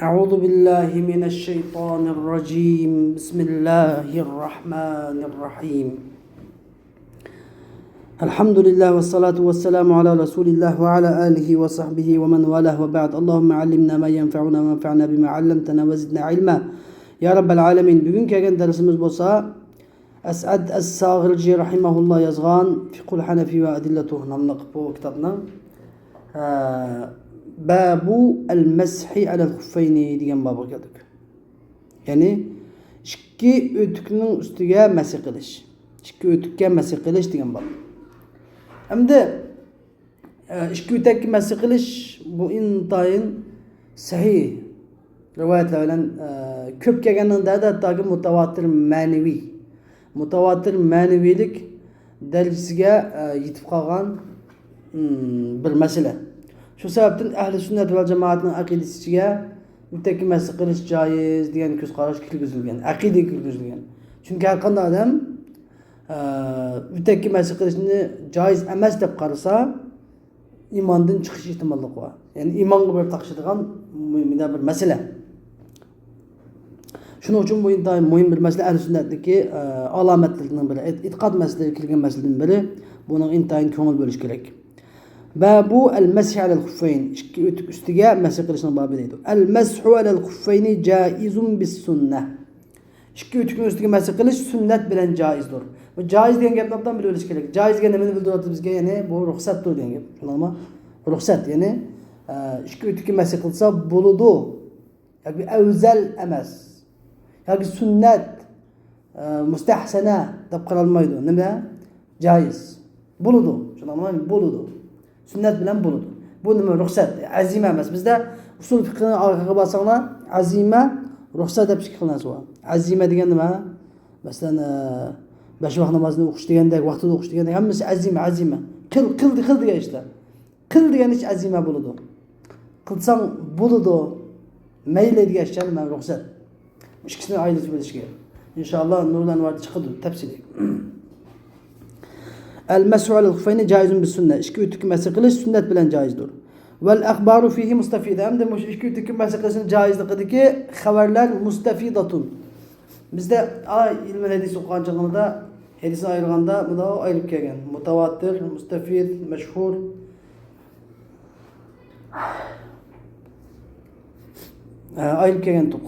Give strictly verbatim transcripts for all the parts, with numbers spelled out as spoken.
أعوذ بالله من الشيطان الرجيم. بسم الله الرحمن الرحيم. الحمد لله والصلاة والسلام على رسول الله وعلى آله وصحبه ومن والاه وبعد. اللهم علمنا ما ينفعنا وانفعنا بما علمتنا وزدنا علما يا رب العالمين. بۈگۈن كەلگەن دەرسىمىز بولسا ئەسئەد ئەس-ساغىرجى رەھىمەھۇللا يازغان فىقھۇل ھەنەفى ۋە ئەدىللەتۇھ ناملىق بۇ كىتابنىڭ، ئە، بابۇ ئەل-مەسھى ئەلەل خۇففەينى دېگەن بابىغا كەلدۇق. يەنى ئىككى ئۆتۈكنىڭ ئۈستىگە مەسھى قىلىش. ئىككى ئۆتۈككە مەسھى قىلىش دېگەن باب. ئەمدى، ئە، ئىككى ئۆتۈككە مەسھى قىلىش بۇ ئىنتايىن سەھىھ رىۋايەتلەر بىلەن، ئە، كۆپ كەلگەننىڭ دەۋاتاكى مۇتەۋاتىر مەنىۋى. مۇتەۋاتىر مەنىۋىلىك دەرىجىسىگە، ئە، يېتىپ قالغان، ئىم، بىر مەسىلە. شۇ سەۋەبتىن ئەھلى سۈننەت ۋەل جامائەتنىڭ ئەقىدىسى ئىچىگە ئۆتۈككە مەسھى قىلىش جايىز دېگەن كۆز قاراش كىرگۈزۈلگەن، ئەقىدىگە كىرگۈزۈلگەن. چۈنكى ھەر قانداق ئادەم، ئە، ئۆتۈككە مەسھى قىلىشنى جايىز ئەمەس دەپ قارىسا، ئىماندىن چىقىش ئېھتىماللىقى بار. يەنى ئىمانغا بىر تاقىشىدىغان مۇ-، مۇنداق بىر مەسىلە. شۇنىڭ ئۈچۈن بۇ ئىنتايىن مۇھىم بىر مەسىلە، ئەھلى سۈننەتنىڭكى، ئە، ئالامەتلىرىنىڭ بىرى، ئېت-، ئېتىقاد مەسىلىلىرىگە كىرگەن مەسىلىدىن بىرى. بۇنىڭ ئىنتايىن كۆڭۈل بۆلۈش كېرەك. بابۇ ئەل-مەسھى ئەلەل خۇففەين، ئىككى ئۆتۈك ئۈستىگە مەسھى قىلىشنىڭ بابى دەيدۇ. ئەل-مەسھۇ ئەلەل خۇففەينى جائىزۇن بىس-سۈننە. ئىككى ئۆتۈكنىڭ ئۈستىگە مەسھى قىلىش سۈننەت بىلەن جائىزدۇر. بۇ جائىز دېگەن گەپنى ئوبدان بىلىۋېلىش كېرەك. جائىز دېگەن نېمىنى بىلدۈرۈۋاتىدۇ بىزگە؟ يەنى بۇ رۇخسەتتۇر دېگەن گەپ. شۇنداقمۇ؟ رۇخسەت، يەنى، ئە، ئىككى ئۆتۈككە مەسھى قىلسا بولىدۇ. ياكى ئەۋزەل ئەمەس. ياكى سۈننەت، ئە، مۇستەھسەنە دەپ قارالمايدۇ. نېمە؟ جائىز. بولىدۇ. شۇنداقمۇ؟ بولىدۇ. سۈننەت بىلەن بولىدۇ. بۇ نېمە؟ رۇخسەت. ئەزىمە ئەمەس. بىزدە ئۇسۇل فىقھىنىڭ ئارقىغا بارساڭلار، ئەزىمە، رۇخسەت دەپ ئىككى خىل نەرسە بار. ئەزىمە دېگەن نېمە؟ مەسىلەن، ئە، بەش ۋاق نامازنى ئوقۇش دېگەندەك، ۋاقتىدا ئوقۇش دېگەندەك، ھەممىسى ئەزىمە، ئەزىمە. قىل، قىل، قىل دېگەن ئىشلار. قىل دېگەن ئىش ئەزىمە بولىدۇ. قىلساڭ بولىدۇ. مەيلى دېگەن ئىش نېمە؟ رۇخسەت. ئىككىسىنى ئايرىتىپ بىلىش كېرەك. ئىنشائاللا، نۇرۇل ئەنۋاردا چىقىدۇ تەپسىلىي. ئەل-مەسھۇ ئەلەل خۇففەينى جائىزۇن بىس-سۈننە. ئىككى ئۆتۈككە مەسھى قىلىش سۈننەت بىلەن جائىزدۇر. ۋەل ئەخبارۇ فىھى مۇستەفىدە. ھەمدە مۇشۇ ئىككى ئۆتۈككە مەسھى قىلىشنىڭ جائىزلىقىدىكى خەۋەرلەر مۇستەفىدەتۇن. بىزدە، ئا، ئىلمىل ھەدىس ئوقۇغان چېغىمىزدا ھەدىسنى ئايرىغاندا مۇنداق ئايرىپ كەلگەن. مۇتەۋاتىر، مۇستەفىد، مەشھۇر. ئە، ئايرىپ كەلگەنتۇق.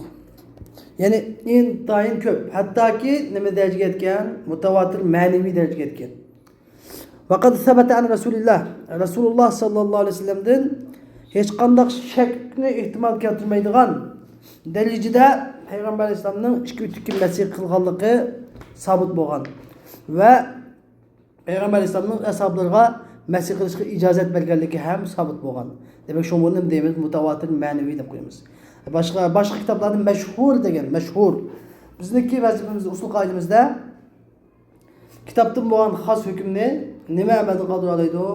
يەنى ئىنتايىن كۆپ. ھەتتاكى نېمە دەرىجىگە يەتكەن؟ مۇتەۋاتىر مەنىۋى دەرىجىگە يەتكەن. ۋەقەد سەبەتە ئەن رەسۇلىللا. رەسۇلۇللا ساللاللاھۇ ئەلەيھى ۋەسەللەمدىن ھېچقانداق شەكنى ئېھتىمال كەلتۈرمەيدىغان دەرىجىدە پەيغەمبەر ئەلەيھىسسالامنىڭ ئىككى ئۆتۈككە مەسھى قىلغانلىقى سابىت بولغان. ۋە پەيغەمبەر ئەلەيھىسسالامنىڭ ئەسھابلىرىغا مەسھى قىلىشقا ئىجازەت بەرگەنلىكى ھەم سابىت بولغان. دېمەك، شۇڭا بۇنى نېمە دەيمىز؟ مۇتەۋاتىر مەنىۋى دەپ قويىمىز. باشقا، باشقا كىتابلاردا مەشھۇر دېگەن، مەشھۇر. بىزنىڭكى ۋەزىپىمىزدە، ئۇسۇل قائىدىمىزدە كىتابتىن بولغان خاس ھۆكۈمنى نېمە ئەمەلدىن قالدۇرالايدۇ؟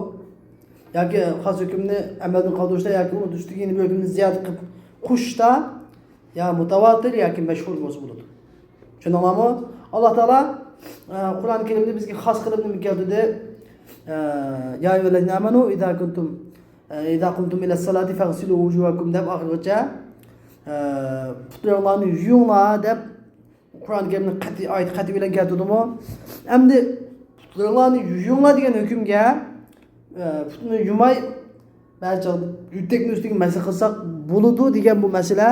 ياكى خاس ھۆكۈمنى ئەمەلدىن قالدۇرۇشتا ياكى ئۇنىڭ ئۈستىگە يەنە بىر ھۆكۈمنى زىيادە قىلىپ قوشۇشتا يا مۇتەۋاتىر ياكى مەشھۇر بولسا بولىدۇ. چۈشەندىڭلارمۇ؟ ئاللا تائالا، ئە، قۇرئان كەرىمدە بىزگە خاس قىلىپ نېمە كەلتۈردى؟ ئە، يا ئەييۇھەللەزىنە ئامەنۇ ئىزا كۇنتۇم، ئە، ئىزا قۇمتۇم ئىلەس سالاتى فەغسىلۇ ۋۇجۇھەكۇم دەپ ئاخىرغىچە، ئە، پۇتلىرىڭلارنى يۇيۇڭلار دەپ قۇرئان كەرىمنى قەتئىي، ئايىتى قەتئىي بىلەن كەلتۈردىمۇ؟ ئەمدى پۇتلىرىڭلارنى يۇيۇڭلار دېگەن ھۆكۈمگە، ئە، پۇتنى يۇماي، بەزى چاغدا ئۆتۈكنىڭ ئۈستىگە مەسھى قىلساق بولىدۇ دېگەن بۇ مەسىلە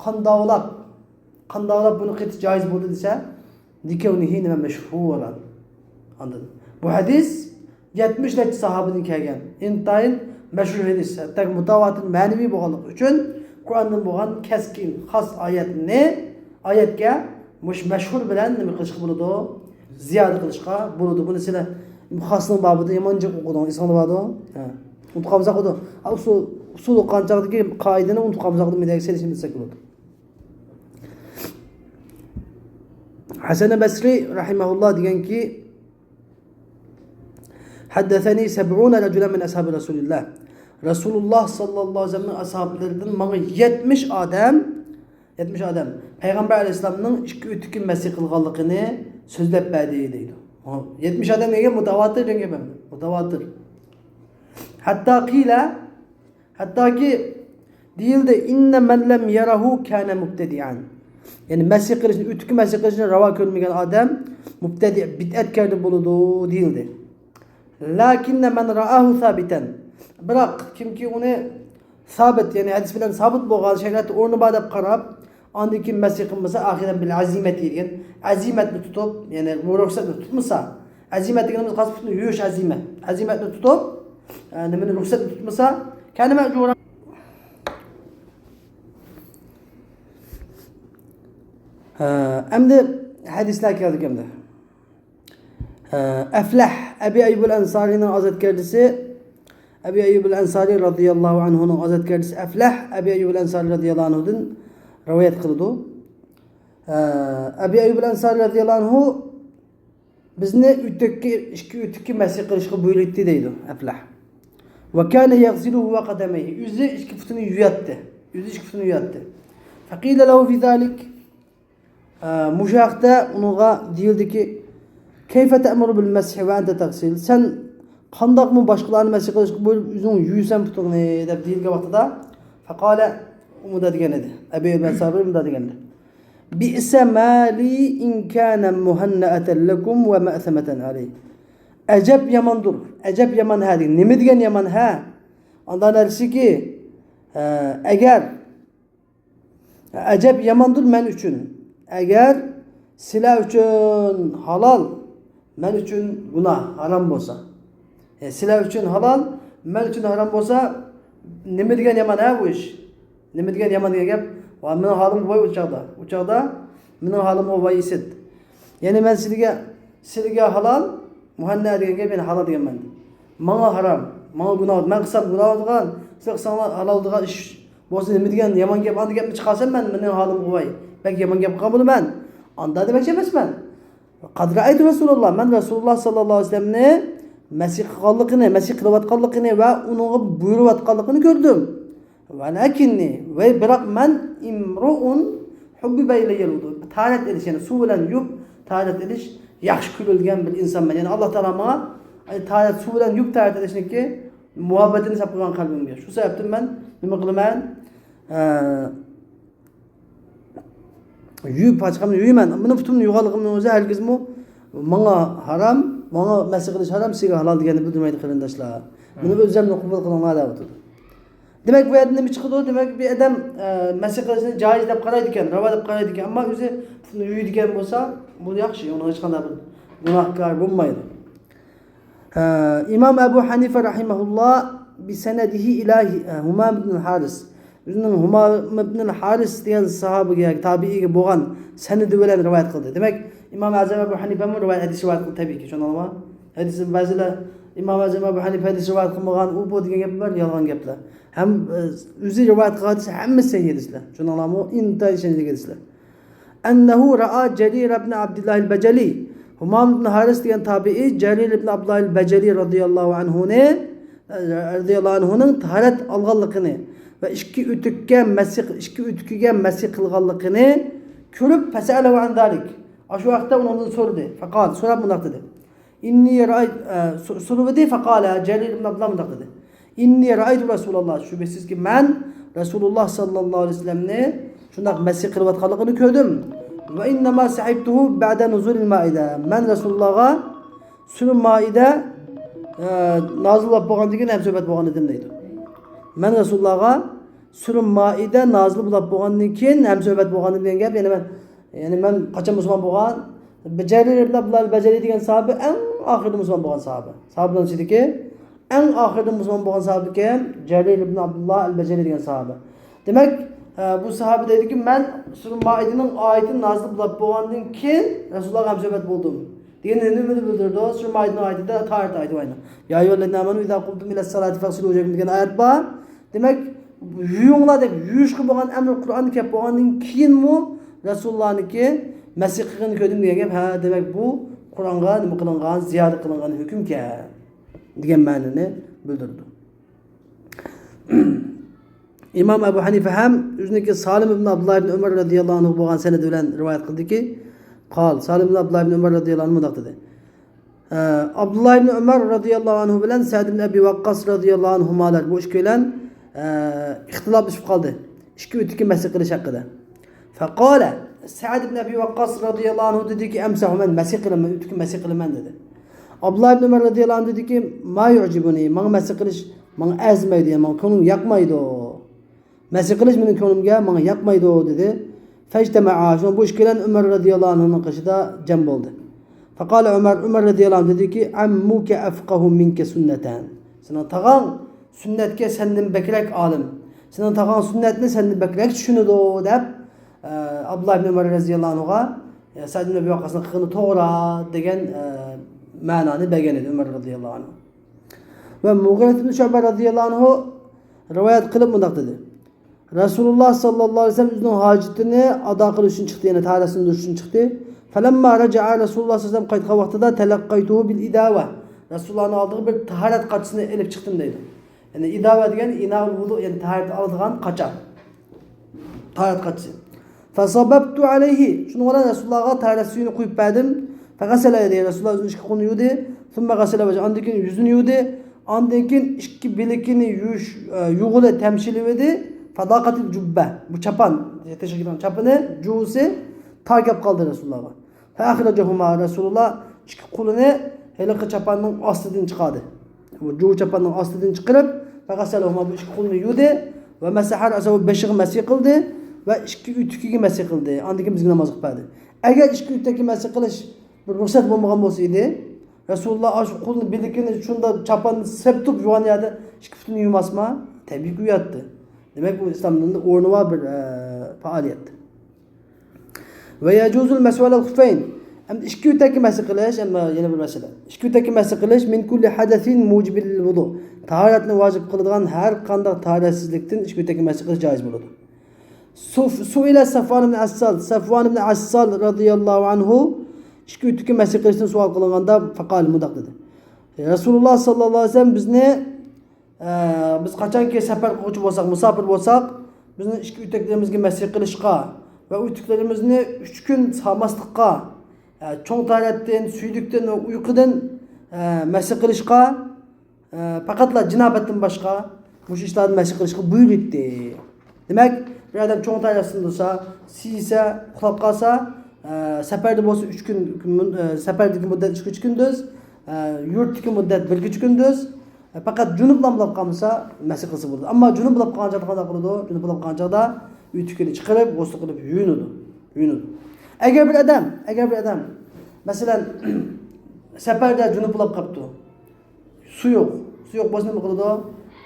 قانداقلاپ، قانداقلاپ بۇنى قېتىش جايىز بولدى دېسە، لىكەۋنىھى نېمە مەشھۇرەن. ئاندىن بۇ ھەدىس يەتمىش نەچچە ساھابىدىن كەلگەن ئىنتايىن مەشھۇر ھەدىس، ھەتتا مۇتەۋاتىر مەنىۋى بولغانلىقى ئۈچۈن قۇرئاندىن بولغان كەسكىن خاس ئايەتنى، ئايەتكە مۇشۇ مەشھۇر بىلەن نېمە قىلىشقا بولىدۇ؟ زىيادە قىلىشقا بولىدۇ. بۇنى سىلەر خاسنىڭ بابىدا يامان جىق ئوقۇدۇڭ، ئېسىڭدە باردۇ؟ ھە. ئۇنتۇپ قالمىساق بولىدۇ. ئا، ئۇسۇل، ئۇسۇل ئوقۇغان چاغدىكى قائىدىنى ئۇنتۇپ قالمىساق بولىدۇ، مەيدەگە سېلىشنى بىلسەك بولىدۇ. ھەسەن بەسرى رەھىمەھۇللا دېگەنكى، حدثني سبعون رجلا من أصحاب رسول الله. رەسۇلۇللا ساللاللاھۇ ئەلەيھى ۋەسەللەمنىڭ ئەسھابلىرىدىن ماڭا يەتمىش ئادەم، يەتمىش ئادەم پەيغەمبەر ئەلەيھىسسالامنىڭ ئىككى ئۆتۈككە مەسھى قىلغانلىقىنى سۆزلەپ بەردى دەيدۇ. يەتمىش ئادەم دېگەن مۇتەۋاتىر دېگەن گەپ ئەمدى. مۇتەۋاتىر. حتى قيل، ھەتتاكى دېيىلدى، «إن من لم يره كان مبتدعا.» يەنى مەسخ قىلىشنى، ئۆتۈككە مەسخ قىلىشنى راۋا كۆرمىگەن ئادەم مۇبتەدىئ، بىدئەتكار بولىدۇ دېيىلدى. «لكن من رآه ثابتا.» بىراق كىمكى ئۇنى سابىت، يەنى ھەدىس بىلەن سابىت بولغان شەرىئەتتە ئورنى بار دەپ قاراپ، ئاندىن كېيىن مەسخ قىلمىسا، «أخذا بالعزيمة» دېگەن، ئەزىمەتنى تۇتۇپ، يەنى بۇ رۇخسەتنى تۇتمىسا، ئەزىمەت دېگىنىمىز قاسىت پۇتنى يۇيۇش ئەزىمەت. ئەزىمەتنى تۇتۇپ، ئە، نېمىنى، رۇخسەتنى تۇتمىسا، «كان مأجورا.» ھە، ئەمدى ھەدىسلەر كەلدۇق ئەمدى. ئەفلەھ، ئەبى ئەييۇبۇل ئەنسارىنىڭ ئازادكەردىسى، ئەبى ئەييۇبۇل ئەنسارى رەزىياللاھۇ ئەنھۇنىڭ ئازادكەردىسى ئەفلەھ ئەبى ئەييۇبۇل ئەنسارى رەزىياللاھۇ ئەنھۇدىن رىۋايەت قىلىدۇ. ئەبى ئەييۇبۇل ئەنسارى رەزىياللاھۇ ئەنھۇ بىزنى ئۆتۈككە، ئىككى ئۆتۈككە مەسخ قىلىشقا بۇيرۇتتى دەيدۇ ئەفلەھ. «وكان يغسله وقدميه.» ئۆزى ئىككى پۇتىنى يۇياتتى. ئۆزى ئىككى پۇتىنى يۇياتتى. فقيل له في ذلك. ئە، مۇشۇ ھەقتە ئۇنىڭغا دېيىلدىكى، «كيف تأمر بالمسح وأنت تغسل؟» سەن قانداقمۇ باشقىلارنى مەسخ قىلىشقا بۇيرۇپ، ئۆزۈڭ يۇيىسەن پۇتۇڭنى دەپ دېيىلگەن ۋاقتىدا، فقال، ئۇ مۇنداق دېگەن ئىدى، ئەبى ئەييۇب ئەنسارى مۇنداق دېگەن ئىدى، «بئس ما لي إن كان مهنأة لكم ومأثمة علي.» ئەجەب ياماندۇر، ئەجەب يامان ھە دېگەن. نېمە دېگەن يامان ھە؟ ئاندا نەرسىكى، ئە، ئەگەر ئەجەب ياماندۇر مەن ئۈچۈن. ئەگەر سىلەر ئۈچۈن ھالال، مەن ئۈچۈن گۇناھ، ھارام بولسا. ئە، سىلەر ئۈچۈن ھالال، مەن ئۈچۈن ھارام بولسا، نېمە دېگەن يامان ھە بۇ ئىش؟ نېمە دېگەن يامان دېگەن گەپ؟ ۋا مېنىڭ ھالىم ۋاي ئۇ چاغدا. ئۇ چاغدا مېنىڭ ھالىم ۋاي ئىسىت. يەنى مەن سىلىگە، سىلىگە ھالال، مۇھەننە دېگەن گەپ، يەنى ھالال دېگەن مەنىدە. ماڭا ھارام، ماڭا گۇناھ، مەن قىلسام گۇناھ بولىدىغان، سىلەر قىلساڭلار ھالال بولىدىغان ئىش بولسا نېمە دېگەن يامان گەپ، ئانداق گەپنى چىقارسام مەن، مېنىڭ ھالىمغا ۋاي، بەك يامان گەپ قىلغان بولىمەن. ئاندا دېمەكچى ئەمەسمەن. قەد رەئەيتۇ رەسۇلاللا، مەن رەسۇلۇللا ساللاللاھۇ ئەلەيھى ۋەسەللەمنى مەسخ قىلغانلىقىنى، مەسخ قىلىۋاتقانلىقىنى ۋە ئۇنىڭغا بۇيرۇۋاتقانلىقىنى كۆردۈم. ۋەلەكىننى، ۋەي بىراق مەن ئىمرۇئۇن ھۇببىبە ئىلەييەل ۋۇدۇ. تاھارەت ئېلىش، يەنى سۇ بىلەن يۇيۇپ تاھارەت ئېلىش ياخشى كۆرۈلگەن بىر ئىنسانمەن. يەنى ئاللا تائالا ماڭا، ئەي، تاھارەت، سۇ بىلەن يۇيۇپ تاھارەت ئېلىشنىڭكى مۇھەببىتىنى سېلىپ قويغان قەلبىمگە. شۇ سەۋەبتىن مەن نېمە قىلىمەن؟ ئە، يۇيۇپ، پاچىقىمنى يۇيىمەن. مېنىڭ پۇتۇمنى يۇغانلىقىمنىڭ ئۆزى ھەرگىزمۇ ماڭا ھارام، ماڭا مەسخ قىلىش ھارام، سىزگە ھالال دېگەننى بىلدۈرمەيدۇ، قېرىنداشلار. مېنى ئۆزۈمنى قوبۇل قىلىڭلار دەۋاتىدۇ. دېمەك، بۇ يەردە نېمە چىقىدۇ؟ دېمەك، بىر ئادەم، ئە، مەسخ قىلىشنى جائىز دەپ قارايدىكەن، راۋا دەپ قارايدىكەن، ئەمما ئۆزى پۇتىنى يۇيىدىكەن بولسا، بۇ ياخشى، ئۇنىڭ ھېچقانداق بىر گۇناھكار بولمايدۇ. ئە، ئىمام ئەبۇ ھەنىفە رەھىمەھۇللا بىسەنەدىھى ئىلا، ئە، ھۇمام ئىبنۇل ھارىس. ئۆزىنىڭ ھۇمام ئىبنۇل ھارىس دېگەن ساھابىگە، تابىئىيگە بولغان سەنىدى بىلەن رىۋايەت قىلدى. دېمەك، ئىمام ئەزەم ئەبۇ ھەنىفەمۇ رىۋايەت، ھەدىس رىۋايەت قىلدى، تەبىئىيكى، شۇنىڭغا. ھەدىسنى بەزىلەر، ئىمام ئەزەم ئەبۇ ھەنىفە ھەدىس رىۋايەت قىلمىغان، ئۇ بۇ دېگەن گەپ بار، يالغان گەپلەر. ھەم، ئە، ئۆزى رىۋايەت قىلغان ھەدىس ھەممىسى سەھىھ ھەدىسلەر. شۇنىڭلارمۇ ئىنتايىن ئىشەنچلىك ھەدىسلەر. أنه رأى جرير بن عبد الله البجلي. ھۇمام ئىبن ھارىس دېگەن تابىئىي جەرىر ئىبن ئابدۇللاھىل بەجەلى رەزىياللاھۇ ئەنھۇنى، رەزىياللاھۇ ئەنھۇنىڭ تاھارەت ئالغانلىقىنى ۋە ئىككى ئۆتۈككە مەسخ، ئىككى ئۆتۈكىگە مەسخ قىلغانلىقىنى كۆرۈپ، فسأله عن ذلك. ئاشۇ ھەقتە ئۇنىڭدىن سورىدى. فقال، سوراپ مۇنداق دېدى. إني رأيت، ئە، سو-، سورىدى، فقال، جەرىر ئىبن ئابدۇللا مۇنداق دېدى. إني رأيت رسول الله، شۈبھىسىزكى، مەن رەسۇلۇللا ساللاللاھۇ ئەلەيھى ۋەسەللەمنى شۇنداق مەسخ قىلىۋاتقانلىقىنى كۆردۈم. وإنما صحبته بعد نزول المائدة. مەن رەسۇلۇللاغا سۈرە مائىدە، ئە، نازىل بولۇپ بولغاندىن كېيىن ھەمسۆھبەت بولغان ئىدىم دەيدۇ. مەن رەسۇلۇللاغا سۈرە مائىدە نازىل بولۇپ بولغاندىن كېيىن ھەمسۆھبەت بولغان ئىدىم دېگەن گەپ، يەنى مەن يەنى مەن قاچان مۇسۇلمان بولغان؟ جەرىر ئىبن ئابدۇللا ئەل بەجەلى دېگەن ساھابە ئەڭ ئاخىرىدا مۇسۇلمان بولغان ساھابە. ساھابىلەرنىڭ ئىچىدىكى ئەڭ ئاخىرىدا مۇسۇلمان بولغان ساھابە كىم؟ جەرىر ئىبن ئابدۇللا ئەل بەجەلى دېگەن ساھابە. دېمەك، ئە، بۇ ساھابە دەيدۇكى، مەن سۈرە مائىدىنىڭ ئايىتى نازىل بولۇپ بولغاندىن كېيىن رەسۇلۇللاغا ھەمسۆھبەت بولدۇم دېگەن نېمىنى بىلدۈرىدۇ؟ سۈرە مائىدىنىڭ ئايىتىدە تاھارەت ئايىتى بار. يا أيها الذين آمنوا إذا قمتم إلى الصلاة فاغسلوا وجوهكم دېگەن ئايەت بار. دېمەك، يۇيۇڭلار دەپ يۇيۇشقا بولغان ئەمر قۇرئاندا كەپ بولغاندىن كېيىنمۇ رەسۇلۇللانىڭكى مەسخ قىلغىنىنى كۆردۈم دېگەن گەپ. ھە، دېمەك، بۇ قۇرئانغا نېمە قىلىنغان، زىيادە قىلىنغان ھۆكۈمكەن دېگەن مەنىنى بىلدۈرىدۇ. ئىمام ئەبۇ ھەنىفە ھەم ئۆزىنىڭكى سالىم ئىبن ئابدۇللا ئىبن ئۆمەر رەزىياللاھۇ ئەنھۇ بولغان سەنەد بىلەن رىۋايەت قىلدىكى، قال، سالىم ئىبن ئابدۇللا ئىبن ئۆمەر رەزىياللاھۇ ئەنھۇ مۇنداق دېدى. ئابدۇللا ئىبن ئۆمەر رەزىياللاھۇ ئەنھۇ بىلەن سەئد ئىبن ئەبى ۋەققاس رەزىياللاھۇ ئەنھۇمالار بۇ ئىككىيلەن ئە، ئىختىلاپلىشىپ قالدى ئىككى ئۆتۈككە مەسخ قىلىش ھەققىدە. فقال سعد بن أبي وقاص رضي الله عنه دېدىكى، أمسح، مەن مەسخ قىلىمەن، ئۆتۈككە مەسخ قىلىمەن دېدى. ئابدۇللا ئىبن ئۆمەر رەزىياللاھۇ ئەنھۇ دېدىكى، ما يعجبني، ماڭا مەسخ قىلىش ماڭا ئەرزىمەيدۇ، يەنى ماڭا كۆڭلۈمگە ياقمايدۇ. مەسخ قىلىش مېنىڭ كۆڭلۈمگە، ماڭا ياقمايدۇ دېدى. فاجتمعا، شۇڭا بۇ ئىككىلەن ئۆمەر رەزىياللاھۇ ئەنھۇنىڭ قېشىدا جەم بولدى. فقال عمر، ئۆمەر رەزىياللاھۇ ئەنھۇ دېدىكى، عمك أفقه منك سنة، سېنىڭ تاغاڭ سۈننەتكە سەندىن بەكرەك ئالىم، سېنىڭ تاغاڭ سۈننەتنى سەندىن بەكرەك چۈشىنىدۇ دەپ، ئە، ئابدۇللا ئىبن ئۆمەر رەزىياللاھۇ ئەنھۇغا، ئە، سەئد ئىبن ئەبى ۋەققاسنىڭ قىلغىنى توغرا دېگەن، ئە، مەنانى بەرگەن ئىدى ئۆمەر رەزىياللاھۇ ئەنھۇ. ۋە مۇغىرەت ئىبن شۇئبە رەزىياللاھۇ ئەنھۇ رىۋايەت قىلىپ مۇنداق دېدى، رەسۇلۇللا ساللاللاھۇ ئەلەيھى ۋەسەللەم ئۆزىنىڭ ھاجىتىنى ئادا قىلىش ئۈچۈن چىقتى، يەنى تاھارەت سىندۇرۇش ئۈچۈن چىقتى. فلما رجع رسول الله صلى الله عليه وسلم، قايتقان ۋاقتىدا، تلقيته بالإداوة، رەسۇلۇللانىڭ ئالدىغا بىر تاھارەت قاچىسىنى ئېلىپ چىقتىم دەيدۇ. يەنى ئىداۋە دېگەن ئىناۋۇل ۋۇدۇ، يەنى تاھارەت ئالىدىغان قاچا. تاھارەت قاچىسى. فصببت عليه، شۇنىڭ بىلەن رەسۇلۇللاغا تاھارەت سۈيىنى قۇيۇپ بەردىم. فغسل يديه، رەسۇلۇللا ئۆزىنىڭ ئىككى قولىنى يۇدى. ثم غسل وجهه، ئاندىن كېيىن يۈزىنى يۇدى. ئاندىن كېيىن ئىككى بىلىكىنى يۇيۇش، ئە، يۇغىلى تەمشىلىۋىدى. فضاقت الجبة، بۇ چاپان، تېشىغا كىيىدىغان چاپىنى، جۇۋىسى تار كەپ قالدى رەسۇلۇللاغا. فأخرجهما، رەسۇلۇللا ئىككى قولىنى ھېلىقى چاپاننىڭ ئاستىدىن چىقاردى. بۇ جۇۋا چاپاننىڭ ئاستىدىن چىقىرىپ، فغسلهما، بۇ ئىككى قولىنى يۇدى. ومسح رأسه، بېشىغا مەسخ قىلدى ۋە ئىككى ئۆتۈكىگە مەسخ قىلدى. ئاندىن كېيىن بىزگە ناماز ئوقۇپ بەردى. ئەگەر ئىككى ئۆتۈككە مەسخ قىلىش بىر رۇخسەت بولمىغان بولسا ئىدى، رەسۇلۇللا ئاشۇ قولىنى، بىلىكىنى شۇنداق چاپاننى سىرتىپ يۇغان يەردە ئىككى پۇتىنى يۇماسما؟ تەبىئىيكى يۇياتتى. دېمەك، بۇ ئىسلام دىنىدا ئورنى بار بىر، ئە، پائالىيەت. ويجوز المسح على الخفين. ئەمدى ئىككى ئۆتەككە مەسخ قىلىش، ئەمما يەنە بىر مەسىلە. ئىككى ئۆتەككە مەسخ قىلىش، من كل حدث موجب للوضوء، تاھارەتنى ۋاجىپ قىلىدىغان ھەر قانداق تاھارەتسىزلىكتىن ئىككى ئۆتەككە مەسخ قىلىش جائىز بولىدۇ. سۇف-، سئل صفوان بن عسال، سەفۋان ئىبن ئەسسال رەزىياللاھۇ ئەنھۇ ئىككى ئۆتۈككە مەسخ قىلىشتىن سوئال قىلىنغاندا، فقال، مۇنداق دېدى، رەسۇلۇللا ساللاللاھۇ ئەلەيھى ۋەسەللەم بىزنى، ئە، بىز قاچانكى سەپەر قىلغۇچى بولساق، مۇساپىر بولساق، بىزنى ئىككى ئۆتەكلىرىمىزگە مەسخ قىلىشقا ۋە ئۆتۈكلىرىمىزنى ئۈچ كۈن سالماسلىققا، ئە، چوڭ تەھارەتتىن، سۈيدۈكتىن ۋە ئۇيقۇدىن، ئە، مەسخ قىلىشقا، ئە، پەقەتلا جىنابەتتىن باشقا مۇشۇ ئىشلاردىن مەسخ قىلىشقا بۇيرۇيتتى. دېمەك، بىر ئادەم چوڭ تەھارەت سىندۇرسا، سىيسە، ئۇخلاپ قالسا، ئە، سەپەردە بولسا ئۈچ كۈن، ئە، سەپەردىكى مۇددەت ئۈچ كۈندە، ئە، يۇرتتىكى مۇددەت بىر كېچە كۈندۈز، ئە، پەقەت جۇنۇپلا بولاپ قالمىسا، مەسخ قىلسا بولىدۇ. ئەمما جۇنۇپ بولاپ قالغان چاغدا قانداق قىلىدۇ؟ جۇنۇپ بولاپ قالغان چاغدا ئۆتۈكىنى چىقىرىپ، غۇسل قىلىپ يۇيۇنىدۇ. يۇيۇنىدۇ. ئەگەر بىر ئادەم، ئەگەر بىر ئادەم، مەسىلەن، سەپەردە جۇنۇپ بولاپ قاپتۇ. سۇ يوق. سۇ يوق بولسا نېمە قىلىدۇ؟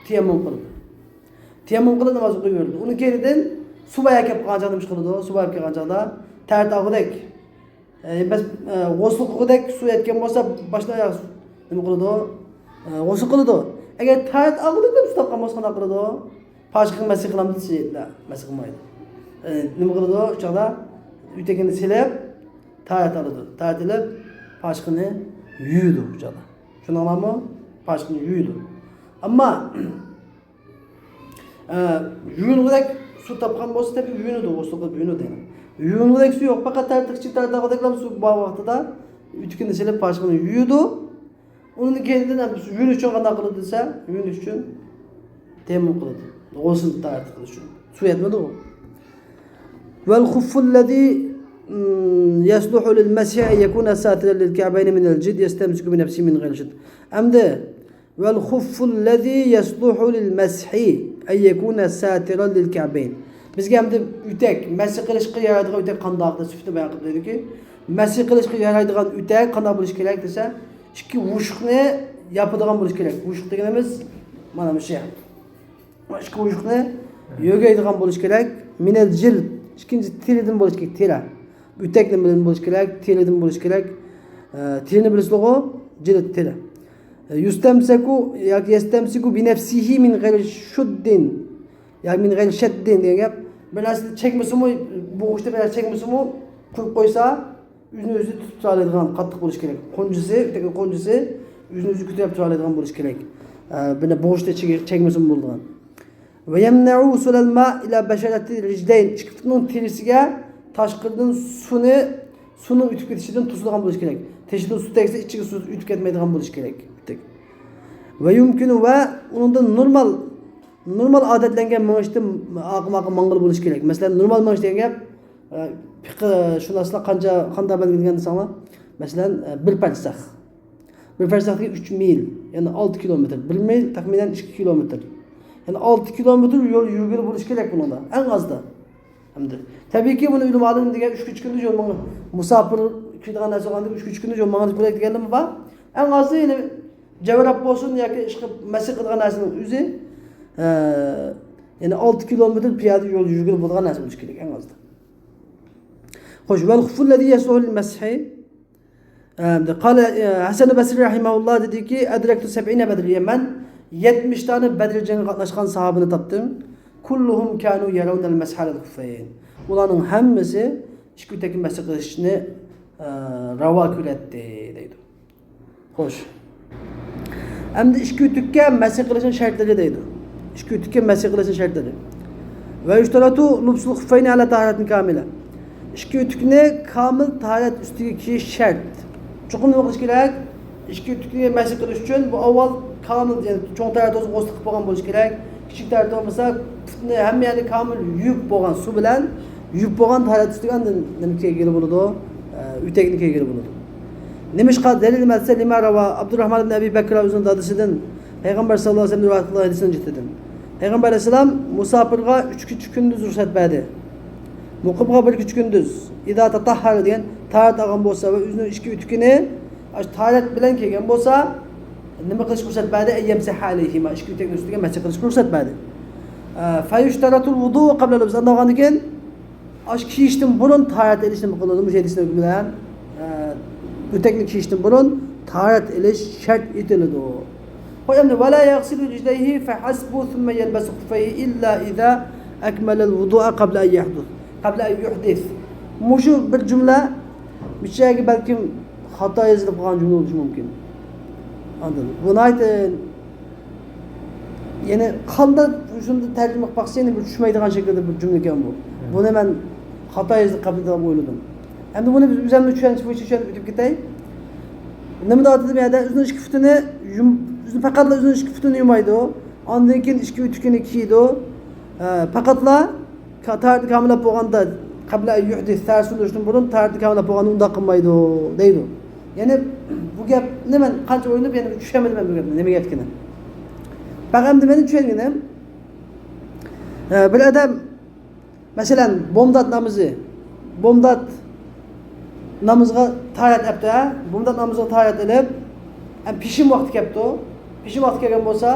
تەيەممۇم قىلىدۇ. تەيەممۇم قىلىپ ناماز ئوقۇيۋېرىدۇ. ئۇنىڭ كەينىدىن سۇ بايا كەپ قالغان چاغدا نېمە قىلىدۇ؟ سۇ بايا كەپ قالغان چاغدا تەھارەت ئالغۇدەك، ئە، بەس، ئە، غۇسل قىلغۇدەك سۇ يەتكەن بولسا، باشتا ئاياغ نېمە قىلىدۇ؟ ئە، غۇسل قىلىدۇ. ئەگەر تەھارەت ئالغۇدەك سۇ تاپقان بولسا قانداق قىلىدۇ؟ پاشىقىغا مەسخ قىلامدۇ دېسە، مەسخ قىلمايدۇ. ئە، نېمە قىلىدۇ؟ شۇ چاغدا ئۆتۈكىنى سېلىپ، تەھارەت ئالىدۇ. تەھارەت ئېلىپ، پاشىقىنى يۇيىدۇ شۇ چاغدا. شۇنىڭلارمۇ پاشىقىنى يۇيىدۇ. ئەمما، ئە، يۇيۇنغۇدەك سۇ تاپقان بولسا، تەبىئىي يۇيۇنىدۇ، غۇسل قىلىپ يۇيۇنىدۇ. يۇيۇنغۇدەك سۇ يوق، پەقەت تەرتىقچى تەرتىقىدەكلا سۇ بار ۋاقتىدا ئۆتۈكىنى سېلىپ پاشىقىنى يۇيىدۇ. ئۇنىڭ كەينىدىن ھەم يۇيۇنۇش ئۈچۈن قانداق قىلىدۇ دېسە، يۇيۇنۇش ئۈچۈن تەيەممۇم قىلىدۇ. غۇسل تەرتىپ قىلىش ئۈچۈن. سۇ يەتمىدىغۇ. والخف الذي، م، يصلح للمسح أن يكون ساترا للكعبين من الجلد يستمسك بنفسه من غير شد. ئەمدى، والخف الذي يصلح للمسح أن يكون ساترا للكعبين. بىزگە ئەمدى ئۆتەك، مەسخ قىلىشقا يارايدىغان ئۆتەك قانداق دەپ سۈپىتىنى بايان قىلىپ بېرىدۇكى، مەسخ قىلىشقا يارايدىغان ئۆتەك قانداق بولۇشى كېرەك دېسە، ئىككى ئوشۇقنى ياپىدىغان بولۇشى كېرەك. ئوشۇق دېگىنىمىز مانا مۇشۇ. ئىككى ئوشۇقنى يۆگەيدىغان بولۇشى كېرەك. من الجلد، ئىككىنچى تېرىدىن بولۇشى كېرەك، تېرە. ئۆتەك نېمىدىن بولۇشى كېرەك؟ تېرىدىن بولۇشى كېرەك. ئە، تېرىنى بىلىسىلىغۇ؟ جىلد، تېرە. ئە، يستمسك ياكى يستمسك بنفسه من غير شد ياكى من غير شد دېگەن گەپ. بىر نەرسە چەكمىسىمۇ، بوغۇچتا بىر نەرسە چەكمىسىمۇ، قۇيۇپ قويسا، ئۆزىنى ئۆزى تۇتۇپ تۇرالايدىغان قاتتىق بولۇشى كېرەك. قونجىسى، ئۆتەكنىڭ قونجىسى ئۆزىنى ئۆزى كۆتۈرۈپ تۇرالايدىغان بولۇشى كېرەك. ئە، بىر بوغۇچتا چېگە-، چەكمىسىمۇ بولىدىغان. ويمنع وصول الماء إلى بشرة الرجلين. ئىككى پۇتنىڭ تېرىسىگە تاشقىرىدىن سۇنى، سۇنىڭ ئۆتۈپ كېتىشىدىن توسىدىغان بولۇشى كېرەك. تېشىدىن سۇ تەگسە، ئىچىگە سۇ ئۆتۈپ كەتمەيدىغان بولۇشى كېرەك. ويمكن، ۋە ئۇنىڭدىن نورمال نورمال ئادەتلەنگەن مېڭىشتىن ئارقىمۇ ئارقا ماڭغىلى بولۇشى كېرەك. مەسىلەن، نورمال مېڭىش دېگەن گەپ، ئە، پىقىھشۇناسلار قانچە، قانداق بەلگىلىگەن دېسەڭلار، مەسىلەن، ئە، بىر پەرسەخ. بىر پەرسەخ دېگەن ئۈچ مىل، يەنى ئالتە كىلومېتىر. بىر مىل تەخمىنەن ئىككى كىلومېتىر. يەنى ئالتە كىلومېتىر يول يۈرگىلى بولۇشى كېرەك بۇنىڭدا، ئەڭ ئازدا. ھەمدە تەبىئىيكى، بۇنى ئۆلىمالىرىمۇ دېگەن ئۈچ كۈچ كۈندۈز يول ماڭا، مۇساپىر كېتىدىغان نەرسە بولغاندىن ئۈچ كۈچ كۈندۈز يول ماڭغان بولۇش كېرەك دېگەنلىرىمۇ بار. ئەڭ ئازى يەنى جەۋرەپ بولسۇن ياكى ئىشقىلىپ مەسخ قىلىدىغان نەرسىنىڭ ئۆزى، ئە، يەنى ئالتە كىلومېتىر پىيادە يول يۈرگىلى بولىدىغان نەرسە بولۇشى كېرەك ئەڭ ئازدا. خوش، ۋەل خۇففۇللەزى يەسلۇھۇ لىل مەسھى. ئەمدى قال، ئە، ھەسەن بەسرى رەھىمەھۇللا دېدىكى، ئەدرەكتۇ سەبئىنە بەدرىيە، مەن يەتمىش دانە بەدر جەڭگە قاتناشقان ساھابىنى تاپتىم. كۇللۇھۇم كانۇ يەرەۋنەل مەسھە ئەلەل خۇففەين. ئۇلارنىڭ ھەممىسى ئىككى ئۆتەككە مەسخ قىلىشنى، ئە، راۋا كۆرەتتى دەيدۇ. خوش. ئەمدى ئىككى ئۆتۈككە مەسخ قىلىشنىڭ شەرتلىرى دەيدۇ. ئىككى ئۆتۈككە مەسخ قىلىشنىڭ شەرتلىرى. ۋە يۇشتەرەتۇ لۇبسۇل خۇففەينى ئەلا تاھارەتىن كامىلە. ئىككى ئۆتۈكنى كامىل تاھارەت ئۈستىگە كىيىش شەرت. چوقۇم نېمە قىلىش كېرەك؟ ئىككى ئۆتۈكنى مەسخ قىلىش ئۈچۈن بۇ ئاۋۋال كامىل، يەنى چوڭ تاھارەت بولسا غۇسل قىلىپ بولغان بولۇشى كېرەك. كىچىك تەرەتتە بولمىسا، پۇتنى ھەممە يەرنى كامىل يۇيۇپ بولغان سۇ بىلەن، يۇيۇپ بولغان تەرەتتە ئۈستىگە ئاندىن نېمە كىيگىلى بولىدۇ؟ ئە، ئۆتەكنى كىيگىلى بولىدۇ. نېمىشقا دەلىل دېسە، لىما راۋا ئابدۇرراھمان ئىبن ئەبى بەكرا ئۆزىنىڭ دادىسىدىن پەيغەمبەر ساللاللاھۇ ئەلەيھى ۋەسەللەم رىۋايەت قىلغان ھەدىسنىڭ جىتىدىن. پەيغەمبەر ئەلەيھىسسالام مۇساپىرغا ئۈچ كېچە كۈندۈز رۇخسەت بەردى. مۇقىمغا بىر كېچە كۈندۈز. ئىزا تەتەھھەرە دېگەن، تاھارەت ئالغان بولسا ۋە ئۆزىنىڭ ئىچكى ئۆتۈكىنى ئاشۇ تاھارەت بىلەن كىيگەن بولسا، نېمە قىلىشقا رۇخسەت بەردى؟ ئەن يەمسەھە ئەلەيھىما، ئىككى ئۆتەكنىڭ ئۈستىگە مەسخ قىلىشقا رۇخسەت بەردى. ئە، فەيۇشتەرەتۇل ۋۇدۇئۇ قەبلەل لۇبس. ئاندىن كېيىن ئاشۇ كىيىشتىن بۇرۇن تاھارەت ئېلىش نېمە قىلىنىدۇ؟ مۇشۇ ھەدىسنىڭ ھۆكمى بىلەن، ئە، ئۆتەكنى كىيىشتىن بۇرۇن تاھارەت ئېلىش شەرت ئېتىلىدۇ. خوش، ئەمدى ۋەلا يەغسىلۇ رىجلەيھى فەھەسبۇ سۇممە يەلبەسۇ خۇففەيھى ئىللا ئىزا ئەكمەلەل ۋۇدۇئە قەبلە ئەن يەھدۇس. قەبلە ئەن يۇھدىس. مۇشۇ بىر جۈملە، مۇشۇ يەرگە بەلكىم خاتا يېزىلىپ قالغان جۈملە بولۇشى مۇمكىن. ئاندىن بۇ ناھايىتى، يەنى قانداق شۇنداق تەرجىمە قىلىپ باقسا، يەنە بىر چۈشمەيدىغان شەكىلدە بىر جۈملە ئىكەن بۇ. بۇنى مەن خاتا يېزىلىپ قاپتۇ دەپ ئويلىدىم. ئەمدى بۇنى بىز ئۆزەمنىڭ چۈشەنچىسى بويىچە چۈشەنچە ئۆتۈپ كېتەي. نېمە دەۋاتىدۇ بۇ يەردە؟ ئۆزىنىڭ ئىككى پۇتىنى يۇم-، ئۆزىنىڭ پەقەتلا ئۆزىنىڭ ئىككى پۇتىنى يۇمايدۇ. ئاندىن كېيىن ئىككى ئۆتۈكىنى كىيىدۇ. ئە، پەقەتلا كا-، تاھارەتنى كامىللاپ بولغاندا، قەبلە ئەن يۇھدىس، تاھارەت سۇندۇرۇشتىن بۇرۇن تاھارەتنى كامىللاپ بولغاندا ئۇنداق قىلمايدۇ، دەيدۇ. يەنى بۇ گەپنى مەن قانچە ئويلىنىپ يەنە چۈشەنمىدىم مەن بۇ گەپنى، نېمە گەپ ئىكەنلىكىنى. پەقەت ئەمدى مېنىڭ چۈشەنگىنىم، ئە، بىر ئادەم، مەسىلەن، بومدات نامىزى، بومدات نامىزىغا تاھارەت ئەپتۇ، ھە؟ بومدات نامىزىغا تاھارەت ئېلىپ، ئەم، پېشىم ۋاقتى كەپتۇ. پېشىم ۋاقتى كەلگەن بولسا،